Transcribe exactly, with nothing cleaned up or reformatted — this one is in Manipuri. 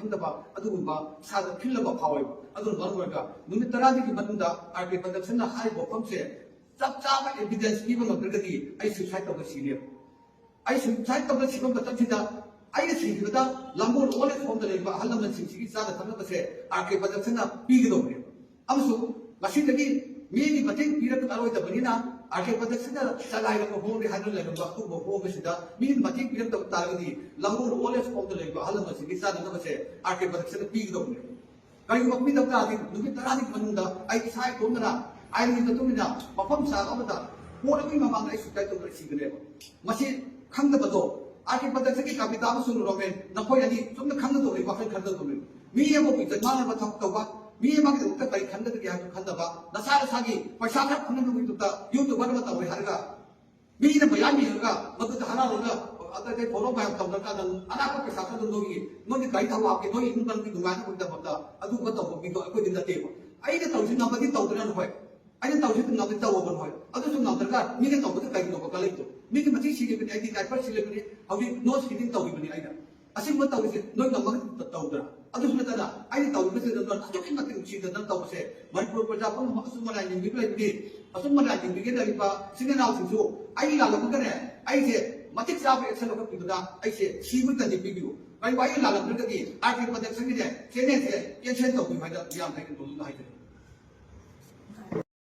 ꯈꯪꯗꯕ ꯑꯗꯨꯒꯨꯝꯕ ꯏꯁꯥꯗ ꯐꯤꯜ ꯑꯃ ꯐꯥꯎꯋꯦꯕ꯫ ꯑꯗꯨꯅ ꯃꯔꯝ ꯑꯣꯏꯔꯒ ꯅꯨꯃꯤꯠ ꯇꯔꯥꯅꯤꯒꯤ ꯃꯅꯨꯡꯗ ꯑꯥꯔ ꯀꯦ ꯄ꯭ꯔꯗꯛꯁꯟꯅ ꯍꯥꯏꯔꯤꯕ ꯋꯥꯐꯝꯁꯦ ꯆꯞ ꯆꯥꯕ ꯑꯦꯚꯤꯗꯦꯟꯁ ꯄꯤꯕ ꯉꯝꯗ꯭ꯔꯒꯗꯤ ꯑꯩ ꯁꯨꯏꯁꯥꯏꯠ ꯇꯧꯕ ꯁꯤꯅꯦꯕ꯫ ꯑꯩ ꯁꯨꯏꯁꯥꯏꯠ ꯇꯧꯕ ꯁꯤꯕ ꯃꯇꯝꯁꯤꯗ ꯑꯩꯅ ꯁꯤꯈꯤꯕꯗ ꯂꯥꯡꯒꯣꯜ ꯑꯣꯜ ꯑꯦꯖ ꯍꯣꯝꯗ ꯂꯩꯔꯤꯕ ꯑꯍꯜ ꯂꯃꯟꯁꯤꯡꯁꯤꯒꯤ ꯆꯥꯅ ꯊꯛꯅꯕꯁꯦ ꯑꯥꯔ ꯀꯦ ꯄ꯭ꯔꯗꯛꯁꯟꯅ ꯄꯤꯒꯗꯧꯕꯅꯦꯕ꯫ ꯑꯃꯁꯨꯡ ꯉꯁꯤꯗꯒꯤ ꯃꯤꯒꯤ ꯃꯇꯦꯡ ꯄꯤꯔꯛꯂꯔꯣꯏꯗꯕꯅꯤꯅ ꯑꯥꯔ ꯀꯦ ꯄ꯭ꯔꯗꯛꯁꯟꯅ ꯆꯂꯥꯏꯔꯛꯄ ꯍꯣꯝꯅꯤ ꯍꯥꯏꯗꯨꯅ ꯂꯩꯔꯝꯕ ꯑꯗꯨꯒꯨꯝꯕ ꯍꯣꯝ ꯑꯁꯤꯗ ꯃꯤꯒꯤ ꯃꯇꯦꯡ ꯄꯤꯔꯛꯇꯕ ꯇꯥꯔꯒꯗꯤ ꯂꯥꯡꯒꯣꯜ ꯑꯣꯜ ꯑꯦꯖ ꯍꯣꯝꯗ ꯂꯩꯔꯤꯕ ꯑꯍꯜ ꯂꯃꯟꯁꯤꯡꯒꯤ ꯆꯥꯅꯅꯕꯁꯦ ꯑꯥꯔ ꯀꯦ ꯄ꯭ꯔꯗꯛꯁꯟꯅ ꯄꯤꯒꯗꯧꯕꯅꯦꯕ꯫ ꯀꯔꯤꯒꯨꯝꯕ ꯄꯤꯗꯕ ꯇꯥꯔꯗꯤ ꯅꯨꯃꯤꯠ ꯇꯔꯥꯅꯤꯒꯤ ꯃꯅꯨꯡꯗ ꯑꯩ ꯏꯁꯥ ꯏꯇꯣꯝꯇꯅ ꯑꯥꯏꯟꯒꯤ ꯃꯇꯨꯡ ꯏꯟꯅ ꯃꯐꯝ ꯆꯥꯕ ꯑꯃꯗ ꯀꯣꯔꯠ ꯑꯃꯒꯤ ꯃꯃꯥꯡꯗ ꯑꯩ ꯁꯨꯏꯁꯥꯏꯠ ꯇꯧꯗꯨꯅ ꯁꯤꯒꯅꯦꯕ꯫ ꯃꯁꯤ ꯈꯪꯗꯕꯗꯣ ꯑꯥꯔ ꯀꯦ ꯄ꯭ꯔꯗꯛꯁꯟꯒꯤ ꯀꯕꯤꯇꯥ ꯑꯃꯁꯨꯡ ꯔꯣꯃꯦꯟ ꯅꯈꯣꯏ ꯑꯅꯤ ꯆꯨꯝꯅ ꯈꯪꯒꯗꯧꯔꯤ, ꯋꯥꯈꯜ ꯈꯟꯒꯗꯧꯔꯤ꯫ ꯃꯤ ꯑꯃꯕꯨ ꯏꯖꯠ ꯃꯥꯡꯅꯕ ꯊꯕꯛ ꯇꯧꯕ, ꯃꯤ ꯑꯃꯒꯤꯗꯃꯛꯇ ꯀꯔꯤ ꯈꯟꯒꯗꯒꯦ ꯍꯥꯏꯕꯗꯨ ꯈꯟꯗꯕ, ꯅꯁꯥ ꯅꯁꯥꯒꯤ ꯄꯩꯁꯥ ꯈꯔ ꯐꯪꯅꯕꯒꯤꯗꯃꯛꯇ ꯌꯨꯇ꯭ꯌꯨꯕꯔ ꯑꯃ ꯇꯧꯔꯦ ꯍꯥꯏꯔꯒ ꯃꯤꯅ ꯃꯌꯥꯝ ꯌꯦꯡꯉꯒ ꯃꯗꯨꯗ ꯍꯔꯥꯎꯔꯒ ꯑꯇꯩ ꯑꯇꯩ ꯐꯣꯂꯣ ꯃꯌꯥꯝ ꯇꯧꯅꯔꯀꯥꯟꯗ ꯑꯔꯥꯞꯄ ꯄꯩꯁꯥ ꯈꯔ ꯑꯗꯨꯝ ꯂꯧꯏ, ꯅꯣꯏꯗꯤ ꯒꯥꯔꯤ ꯊꯥꯎ ꯍꯥꯞꯀꯦ, ꯅꯣꯏ ꯏꯃꯨꯡ ꯃꯅꯨꯡꯒꯤ ꯅꯨꯡꯉꯥꯏꯅꯕꯒꯤꯗꯃꯛꯇ ꯑꯗꯨꯒꯨꯝꯕ ꯇꯧꯕ ꯃꯤꯗꯣ ꯑꯩꯈꯣꯏꯗꯤ ꯅꯠꯇꯦꯕ꯫ ꯑꯩꯅ ꯇꯧꯔꯤꯁꯤ ꯉꯝꯃꯗꯤ ꯇꯧꯗꯅ ꯍꯣꯏ, ꯑꯩꯅ ꯇꯧꯔꯤꯁꯤ ꯉꯝꯃꯗꯤ ꯇꯧꯔꯕꯅ ꯍꯣꯏ, ꯑꯗꯨꯁꯨ ꯉꯝꯗ꯭ꯔꯒ ꯃꯤꯅ ꯇꯧꯕꯗ ꯀꯩꯒꯤꯅꯣꯕ ꯀꯜꯂꯛꯏꯗꯣ? ꯃꯤꯒꯤ ꯃꯇꯤꯛ ꯁꯤꯔꯤꯕꯅꯤ, ꯑꯩꯗꯤ ꯗꯥꯏꯄꯔ ꯁꯤꯔꯤꯕꯅꯤ, ꯍꯧꯖꯤꯛ ꯅꯣꯠꯁ ꯐꯤꯗꯤꯡ ꯇꯧꯔꯤꯕꯅꯤ ꯑꯩꯅ꯫ ꯑꯁꯤꯒꯨꯝꯕ ꯇꯧꯔꯤꯁꯦ ꯅꯣꯏ ꯉꯝꯃꯒ ꯇꯧꯗ꯭ꯔꯥ? ꯑꯗꯨꯁꯨ ꯅꯠꯇꯅ ꯑꯩꯅ ꯇꯧꯔꯤꯕꯁꯤꯗ ꯅꯣꯏ ꯑꯗꯨꯛꯀꯤ ꯃꯇꯤꯛ ꯅꯨꯡꯁꯤꯗꯅ ꯇꯧꯕꯁꯦ ꯃꯅꯤꯄꯨꯔ ꯄ꯭ꯔꯖꯥ ꯄꯨꯝꯅꯃꯛ ꯑꯆꯨꯝ ꯑꯔꯥꯟ ꯌꯦꯡꯕꯤꯕ ꯂꯩꯕꯅꯤ꯫ ꯑꯆꯨꯝ ꯑꯔꯥꯟ ꯌꯦꯡꯕꯤꯒꯦ ꯂꯩꯔꯤꯕ ꯏꯆꯤꯟ ꯏꯅꯥꯎꯁꯤꯡꯁꯨ ꯑꯩ ꯂꯥꯜꯂꯝꯃꯒꯅꯦ ꯑꯩꯁꯦ ꯃꯇꯤꯛ ꯆꯥꯕ ꯑꯦꯛꯁꯟ ꯂꯧꯈꯠꯄꯤꯗꯨꯅ ꯑꯩꯁꯦ ꯁꯤꯕꯒꯤ ꯇꯟꯖꯥ ꯄꯤꯕꯤꯌꯨ꯫ ꯀꯔꯤꯒꯨꯝꯕ ꯑꯩꯅ ꯂꯥꯜꯂꯝꯗ꯭ꯔꯒꯗꯤ ꯑꯥꯔ ꯀꯦ ꯄ꯭ꯔꯗꯛꯁꯟꯒꯤꯅꯦ ꯆꯦꯅꯦꯜꯁꯦ ꯀꯦꯟꯁꯦꯜ ꯇꯧꯕꯤꯌꯨ ꯍꯥꯏꯅ ꯃꯤꯌꯥꯝꯗ ꯑꯩꯅ ꯅꯣꯡꯗꯨꯅ ꯍꯥꯏꯖꯔꯤ꯫